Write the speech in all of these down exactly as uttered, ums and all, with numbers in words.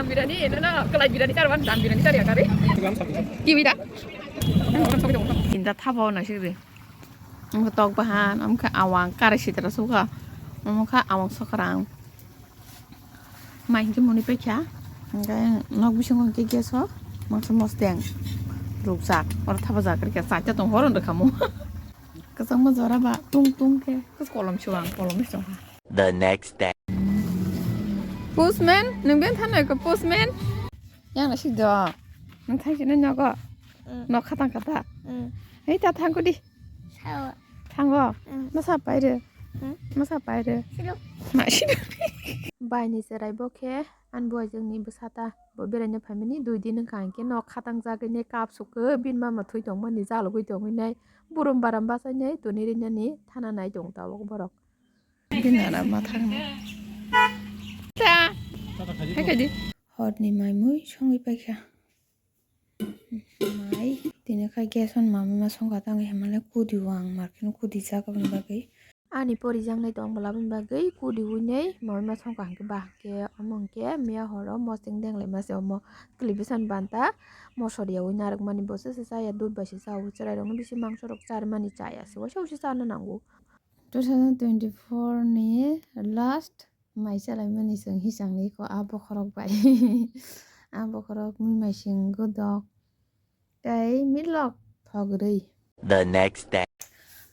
Birani, no, no, kalai birani karwan, dan birani kari kari. Kiwi da? Inda thabo na sigri. Ang tok bahan, ang kha awang kari sitra suka. Ang kha awang sokrang. Mai hingke muni pekha. Ang kha nok bising hingke gas o. Mangsa mos deng. Rukjak. Oro thabo jak rikha. Sacha tong horon rikha mo. Kasang ma jora ba. Tung tung ke. Kas kolom chuang. Kolom ni chong. The next day. Postman, nung ben thanai ko postman? Yang na sik do. Nung thang sini nogo. Mm. Nok khatang kata. Mm. Hei ta thang ko di. Sao. Thango. Mm. Masa pai re. Mm. Masa pai re. Silo. Ma silo. Bai ni serai bo khe an bo jeng ni bwsa ta bo berai na phaimani dui din wngkha hingke nok khatang jagwi ne kap suk bin mama thui tong mani jalogwi tongwi nai burum baram bachai nai tuni rinani thana nai tong tabok borok. Dinara ma thangna. Ta. Hai kadi. Horni mai mui songwi paikha. Mai tini kha gas on mama ma songkha tangwi hemale kudi wang markino kudi jak aboni bagwi. Ani porijaknai tong bwla aboni bagwi kudi winei mama ma songkha hwnkhe ba hwnkhe omo hwnkhe miya horo mosing denglai mase omo television banta mosori yawi narwkmani bo se se chaya dudh bai se chao chwrairokno bisi mangsorok charmani chaya se waisa waisa chana nango. Two thousand twenty-four ni last mai chalaimani chwng hisangni ko a bokhorok bai. A bokhorok mui mai sing godok tei milok thogri. The next day.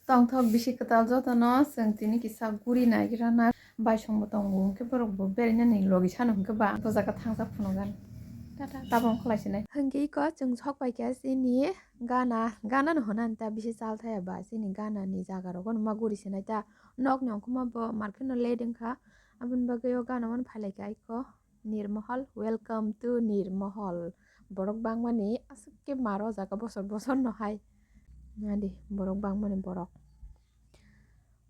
Tongthok bisi kwtal jotono chwng tini kisa guri naigra na bai songbo tongo hwnkhe borok bo berainani logi sano hwnkhe ba o jaga thangsa phunugan. Tata tabang khlai sinai. Hwnkhe iko chwng sok pai kha chini gana, gana no hwnani ta bisi chal thaya ba chini gana ni jaga rogo no ma guri sinai ta. Nokni ongkhorma bo market no late wngkha, aboni bagwi o gana mani phailai kha iko Nirmohol, welcome to Nirmohol. Borok bangmani aswk khe mar o jaga bosor bosor no hai. Nadi borok bangmani borok.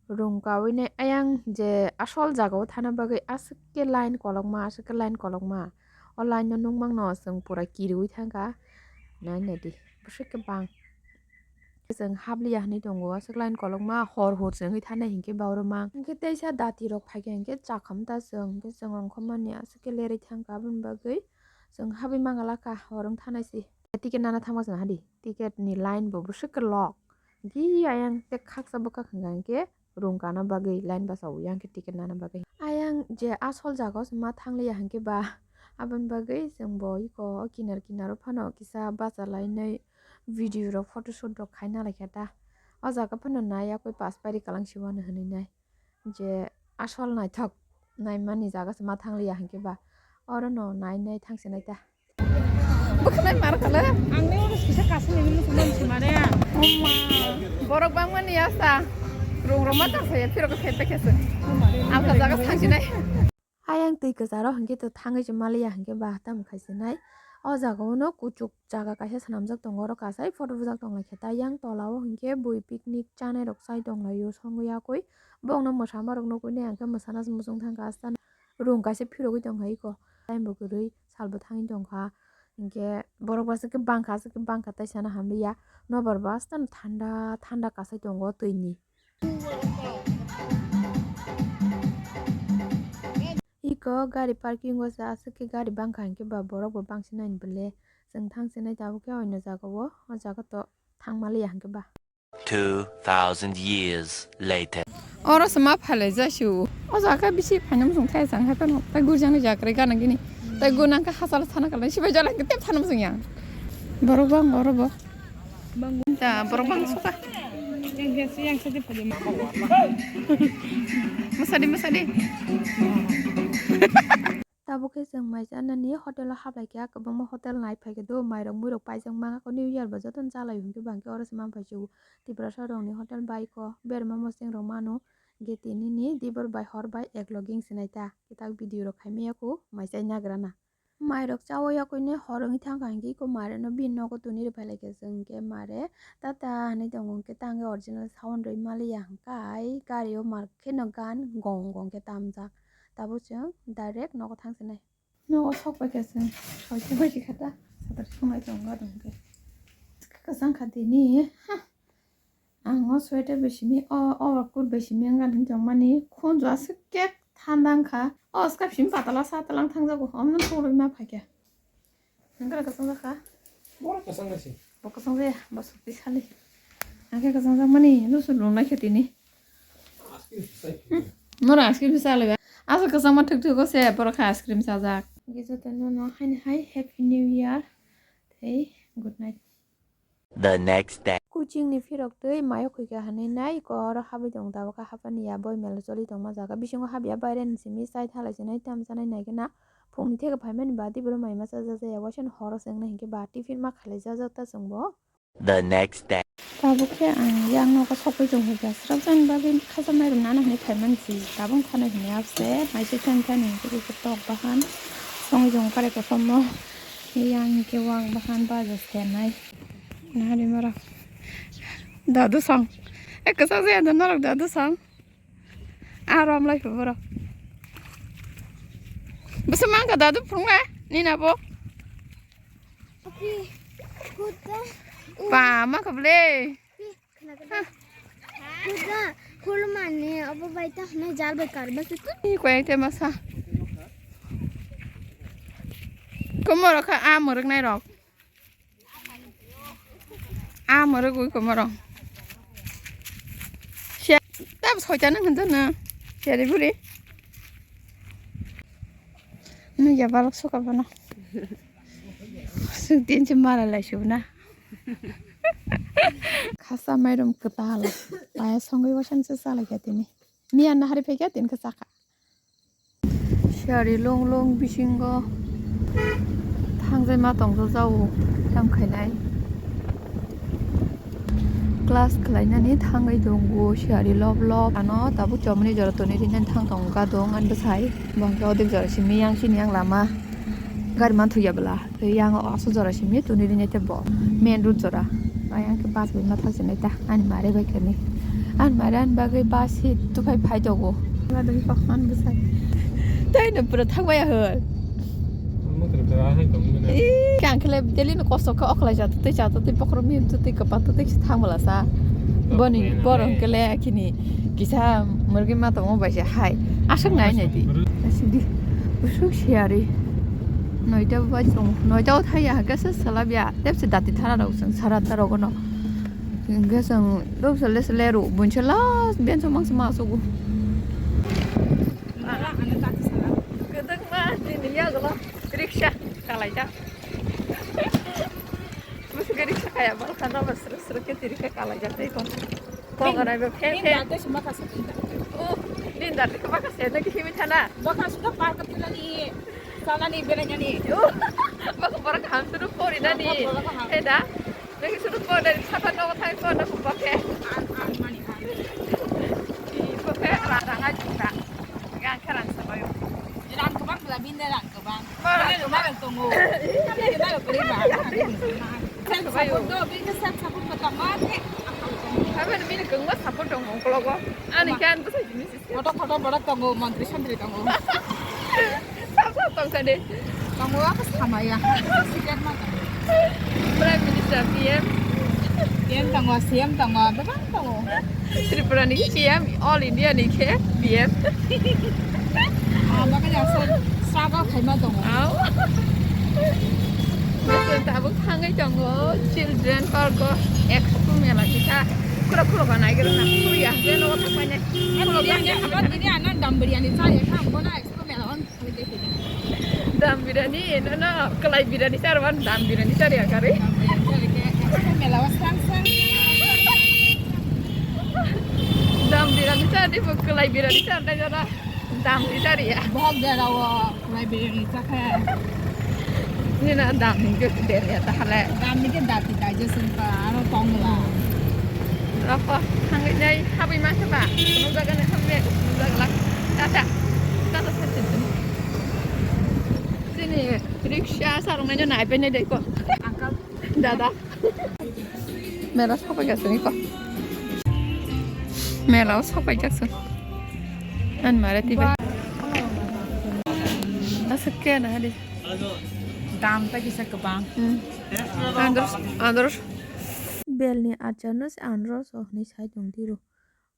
Rung kawi nai ayang je asol jaga o thana bagwi aswk khe line kolokma, aswk khe line kolokma. O line no nukmang no chwng pura kiriwi thangkha. Nai nadi bwswk khe bang. Chwng habliya hinwi tongo, aswk line kolokma hor hor se wngwi thanai hinkhe ba oro mang. Hinkhe teisa dati rok phaikha hinkhe chakham ta chwng, hinkhe chwng ongkhormani aswk khe lerwi thangkha, aboni bagwi chwng habwi mangala kha hor wng thanai se. Ticket nana thangma chwng hadi, ticket ni line bo bwswk khe lok. Hinkhe ayang tei khaksa bwkhak hwnkha hinkhe rung kana bagwi line bachao yang khe ticket nana bagwi. Ayang je asol jaga o se ma thangliya hinkhe ba, aboni bagwi chwng bo iko kinar kinar o phano kisa bachalainai video rok photoshoot rok khaina laikha ta. O jaga phano nai yakui paspari kalang siwano hinwi nai je asol naithok naimani jaga se ma thangliya hinkhe ba oro no nai nai thangsinai ta. Bwkhanai mar khala. Ang ne oro kisa kasu ni musu man si mare. Oma. Borok bangmani yasa. Rung roma ta saya phirok khe ta khe se. Ang ka jaga thangsinai. Ayang twi kwcharo hinkhe to thangwi se maliya hinkhe ba tamo khaisinai. O jaga o no kuchuk jaga kaisa swnamjak tongo, oro kasai photo bujak tonglaikha ta. Yang tola o hinkhe bui picnic chanai rok chai tonglaio songwi yakui. Bongno mwsama rok nukui nai ang khe mwsana se muchung thangkha asta. Rung kaisa phirogwi tongkha iko. Time bo kwrwi sal bo thangwi tongkha. Hinkhe borok bo aswk khe bangkha, aswk khe bangkha tai sana hamliya. Nobar bo asta no thanda thanda kasai tongo twi ni. Iko gari parking o se aswk khe gari bangkha hinkhe ba borok bo bangsinai bwle. Chwng thangsinai tabuk khe oino jaga o, o jaga to thangmaliya hinkhe ba. Two thousand years later. Oro se ma phalai jasiu. O jaga bisi phaina muchung thai chang hai phano. Tai gurjani jakre gana gini. Tai guna ka hasal sana kala sibai jala ke tep thana muchung yang. Borok bang oro bo. Ta borok bang suka. Yang yang yang sadi phadi ma. Masadi masadi. Tabuk khe chwng mai chanani hotel o hablai kha, kwbangma hotel nai phai khe do, mairok muirok paijak ma kha, New Year bo jotono cha lai hwnkhe bangkhe oro se man phai se o. Tiprasa rokni hotel bai kho berma moseng rok mano, hinkhe tinini dibor bai hor bai ek logi wng sinai ta, kitak video rok khai maya kho mai chai nagra na. Mairok chaui yakuino hor wngwi thangkha hinkhe iko mare no bini nogo tuni rw phai lai khe chwng hinkhe mare tata hinwi tongo hinkhe tangwi original sound rwi maliya hinkhe ai gari o mar kheno gan gong gong khe tamjak. Tabuk chwng direct nogo thang sinai. Nogo sok pai khe chwng soi khe bai khe ta satar sungai tongo adong khe kwchang kha tini. Ang o sweater bai simi, o overcoat bai simi wng gana hinwi tongmani, khunju aswk khe Thanda wngkha. O, skap simi patala sa talang thangjago. Omno sogwi ma phaikha. Wngkha kwchang jakha. Bora kwchang nasi. Bo kwchang jaya, bo sukti sali. Angkhe kwchang jakmani, no sut rung naikhe tini. Ice cream sai. Hmm. Nora ice cream sa laga. Asa kwchangma thuk thuk se, bora kha ice cream sajak. Gijo to no no, haini hai, Happy New Year. Tei good night. The next day. Coaching ni phirok twi mayo khuikha hinwi nai ko oro habwi tongo, tabuk khe hapani ya boi mela choli tongma jaga bisingo habya baire ni simi chai thalai sinai tam chanai nai gana phungni theke phaimani ba tei bwrwi mai masa jaja ya waisa ni horo se wngna hinkhe ba tiffin ma khalai jajak ta chwngbo. The next day. Tabuk khe ang yang nogo sokwi tongkha, srok jani bagwi khajak mairum nana hinwi phaimani si tabuk thani hinwi abse maisik thani thani hinkhe tok bahan songwi tongo kare kosom no. Yang hinkhe wak bahan baja senai. Nahari borok. Dadu song. E kwchak jaya da norok dadu song. A rom lai pho borok. Bwsa mangkha dadu phunga. Nina bo. Ba mangkha ble. Kuda, kulmani, obo bai ta hwnwi jal bai karba se tu. Ih, koyang te masa. Komoro kha a mwrwk nai rok. A mwrwk ui komoro. Sia, tab soita nang hwnto na. Siari buri. Nui ya balok suka bono. Sung tin se mara lai subna. Khasa mairum kwtal. Paya songwi waisa se salai kha tini. Miya nahari phai kha tin khe chakha. Siyari long long bisingo thangjai ma tongsa jao tam khainai. Class khlainani thangwi tongo siyari lob lob. Ano tabuk chomni jora toni rinani thang tongo gadong ani bwsai. Bo hwnkhe odek jora simi yang sini yang lama gari manthoya bwla. Tei yang asuk jora simi tuni rinai tei bo main road jora. Ayang khe bus bai ma thang sinai ta ani mare bai khe ni. Ani mare ani bagwi bus seat tuphai phai tongo. Gadong kok man bwsai. Tei no pura thang bai ahoi. Ih, khe ang khe le daily no kosto khe okhlai jato tei jato tei bokhorok mihim tei kwpan tei thang bwla sa. Boni borok hwnkhe le khini kisa mwrwgwi ma tongo bai se hai. Aswk nai nai di. Aswk di. Usuk siyari. Noita bai chwng. Noita o thaya hwnkhe se salabya. Tepse dati thara rok chwng sara ta rogo no. Hwnkhe chwng rok sele sele ro. Bunse last bench o mangsa ma sugo. Kwdwkma nini yagulo riksha kalaijak. Bwswk riksha kaya bwlkha no ba srwk srwk khe twi rikha kalaijak tei tong. Kogonai bo phe phe. Nini dati se makasa twi ta. Oh, nini dati se makasa nang himwi thana. Bwkha sudo park o thangani, salani, berainani. Oh, bwkha borok kaham sudo porinani. Bwkha borok kaham. He da? Nang sudo porinani, sapa nogo thangwi porna bwkha. An, an mani an. Bwkha rang rang ai jukha. Gang khe rang sabayo. Rang kwbang bwla bini rang kwbang. Rang kwbang tongo. Rang kwbang kwrwi ba. Self support do, bini self support bo tongma khe. Abo bini kwbangma support tongo ukologo. Ani khe ani bwsai jini se. Koto koto borok tongo, montri sontri tongo. Sabo tongsa de. Tongo abo samaya. Secret ma tongo. Prime Minister, P M. P M tongo, C M tongo, bebak tongo. Tripura ni khe P M, All India ni khe P M. Ah, bakal asal struggle khaima tongo. Au. Bwswk tabuk thangwi tongo Children Park o expo mela kisa. Khulok khulok nai gana. Khulya, je nogo thangpainai. Khulok ani, ani, ani, ani, ani dam biryani chaya kha, bono expo mela on. Dam birani, no, no, kalai birani char wan, dam birani char ya kari. Mela o sang sang. Dam birani char di, kalai birani char dai jara. Dam di char ya. Bohok dera o kalai birani chakha. Ni na dam ni ke der ya tahale. Dam ni ke dati dai je sung pa, aro tongla. Rokho, thangwi nai, habwi ma khe ba. Kunu jaga ni hamya, kunu jaga la. Tata, tata sa chini. Chini rickshaw sarung nai nai pai nai dai ko. Uncle. Dada. Mela sapai ga sini ko. Mela o sapai ga sini. An mare tiba. Asa ke na hadi. Dam ta kisa kwbang. Hmm. Andros, andros. Belni acharno se andros o hwnwi sai tong tiro.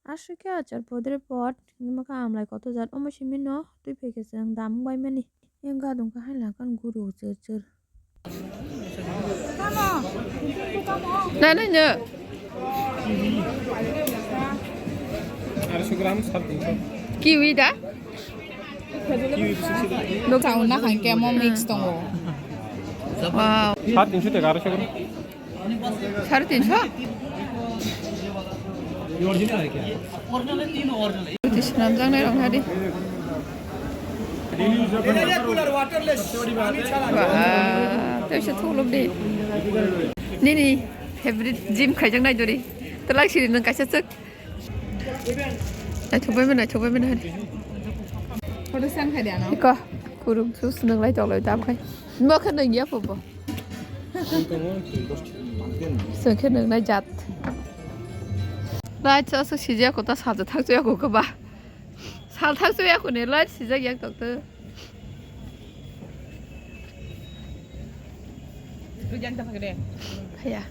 Aswk khe achar podre pod, himkha amlai kotor jat, omo simi no twi phai khe chwng dam wng bai mani. Yang gadong khe hai lang khan guru chwr chwr. Nai nai no. আড়াইশো গ্রাম সাড়ে তিনশো। Kiwi da? Kiwi sixty টাকা। Chao na khan khe mo mix tongo. Wow. সাড়ে তিনশো টাকা, আড়াইশো গ্রাম। সাড়ে তিনশো? Twi swnamjaknai rok hadi. Ba, tei se thuluk di. Nini favorite gym khaijaknai dori. Twlai siri nwng kaisa chwk. Naithok bai mano, naithok bai mano hadi. Photo send khai di ano. Iko, kuruk juice nwnglai toklai dam khai. Bo khe nwng ya phubo. Chwng khe nwngnai jat. Light sa sa sijak ko ta salsa thang chuya ko ba. Sal thang chuya ko ne light sijak yak tok to. Haya.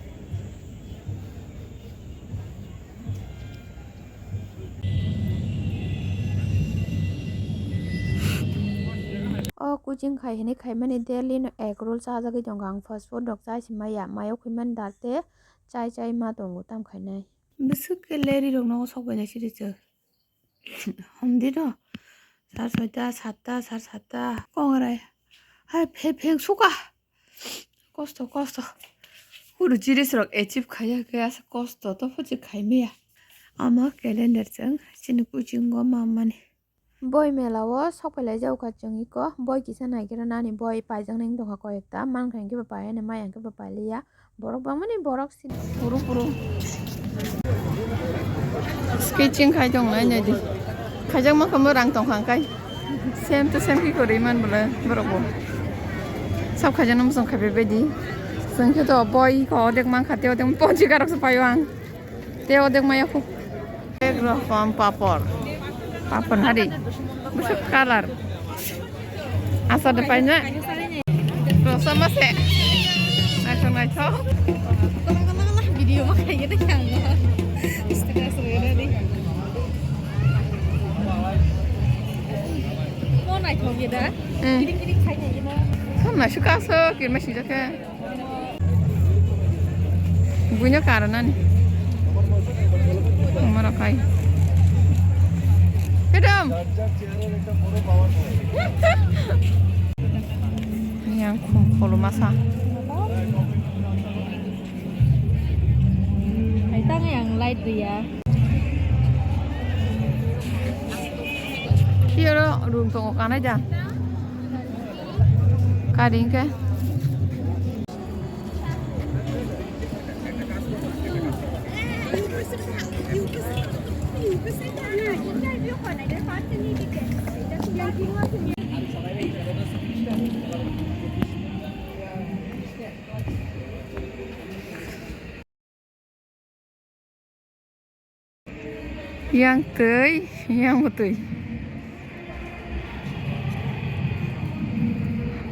O coaching khai hinwi khaimani daily no egg roll chajagwi tongo ang, fast food rok chai se maya, mayo khwi mani dal tei chai chai ma tongo tam khainai. Bwswk khe leri rok nogo sok bai nai siri chwk. Hom di no. Sar soita, satta, sar satta. Kongrai. Hai phe pheng suka. Kosto, kosto. Huru jinis rok achieve khaiya khe asa kosto to phuji khai maya. Ama calendar chwng chini kuchingo ma mani. Boi mela o sok phailai jago kha chwng iko. Boi kisa nai khe rw nani boi paijak nai wng tong kha koi ekta. Mankha hwnkhe bo pai ani, maya hwnkhe bo pai liya. Borok bangmani borok si puru puru. Sketching khai tong nai nai di. Khaijak ma khe bo rang tong kha hwnkhe. Same to same khe kwrwi man bwle borok bo. Sab khaijak no muchung khai bai di. Chwng khe to boi ko odek man kha tei odek ponchi karok se paio ang. Tei odek maya khu. Ek rokom papor. Papor hari. Bwswk colour. Asa de paina. Rosa mase. Naithok naithok. Video ma khai gede kang. Status re re. Mo naithok geda. Hmm. Kiring kiring khai geda. Sam na shuka so kirma sijake. Buino karanani. Mara kai. Kedam. Yang khum kholo masa. Hai tang yang light dia. Kiyoro room tongo kanai da. Kari hwnkhe. Yang twi, yang bo twi.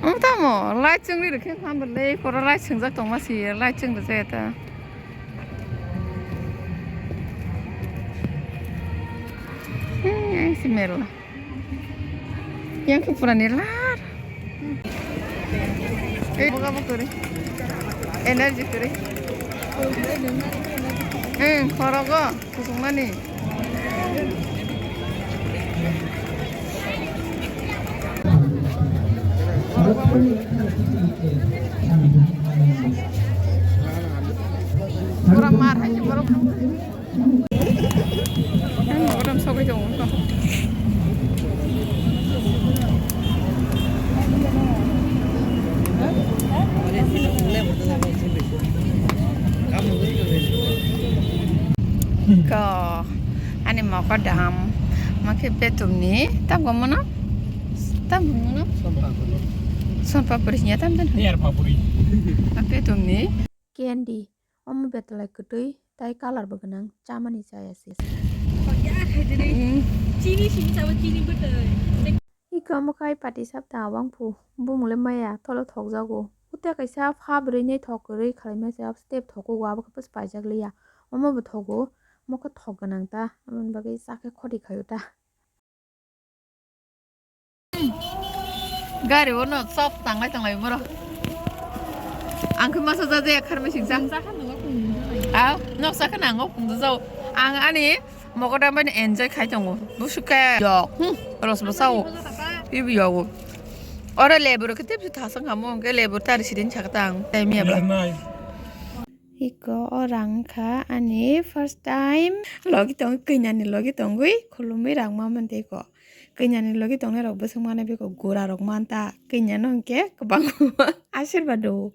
Omo tamo, light chwngri rwkhe hambo le, koro light chwngjak tongma si, light chwng rwjak ya ta. Hmm, yang si mela. Yang khe pura nirlar. Eh, boga bo kwrwi. Energy kwrwi. Hmm, khorogo kusungmani. Pura mar hai borok. Ang bodam sogwi tongo wngkha. Ko, ani mokol daham, makhe petumni, tam komono, tam komono, son papuri sinya tam den. Air papuri. Makhe tumni. Candy. Omo betwlai kwtwi tai colour bo gwnang, chamani chaya se. Chini sini sabo chini bwtwi. Iko omo khai pati sap ta wngphu, bumung le maya tholo thokjago. Uta kaisa pha bwrwi nai thok kwrwi khlaima se abo step thogo, abo khe paijak liya. Omo bo thogo, mokhe thok gwnang ta, aboni bagwi chakhe khoti khaio ta. Gari o no chop tanglai tanglai moro. Ang khe masa ja ja khar machine sa. Aw, nok sa khana ang o pung ja jao. Ang ani mogo dam bai enjoy khai tongo. Busu khe yok. Hmm, ros bo sao. Ibi yogo. Ora lebu ro kete bi thasang kamo, hwnkhe lebu tari sidin chakta ang. Time ya ba. Iko o rang kha ani first time. Logi tong, kanya ni logi tongwi khulumwi rang ma man tei ko. Kanya ni logi tongnai rok bwswk mane beko gura rok man ta. Kanya no hwnkhe kwbang asirbad o.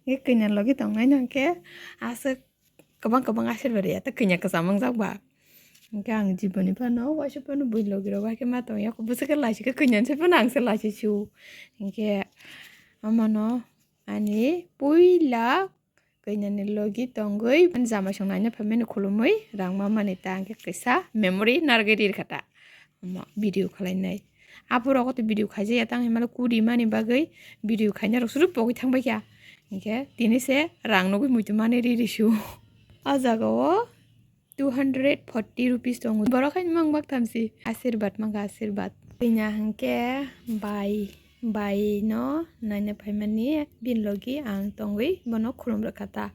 Hwnkhe kanya logi tongnai no hwnkhe aswk kwbang kwbang asirbad ya ta kanya kwcham wngjak ba. Hwnkhe ang jiboni phano waisa phano bui logi rok bai khe ma tong ya ko bwswk khe laisik khe kanya se phano ang se laisik si o. Hwnkhe amano ani puila Kanya ni logi tongwi, ani jamai song naina phaimani khulumwi rang ma mani ta hwnkhe kisa memory narwgwi rirkha ta. Omo video khwlainai. Aphuru rogo to video khaijaya tang himala kuri mani bagwi video khaina rok suru pogwi thangbai kha. Hwnkhe tini se rang nugwi muitu mani riri su. O jaga o two hundred forty rupees tongo. Borok haino mang bak thamsi. Asirbad mangkha, asirbad. Kanya hwnkhe bai, bai no naina phaimani bini logi ang tongwi bono khulum rwkha ta.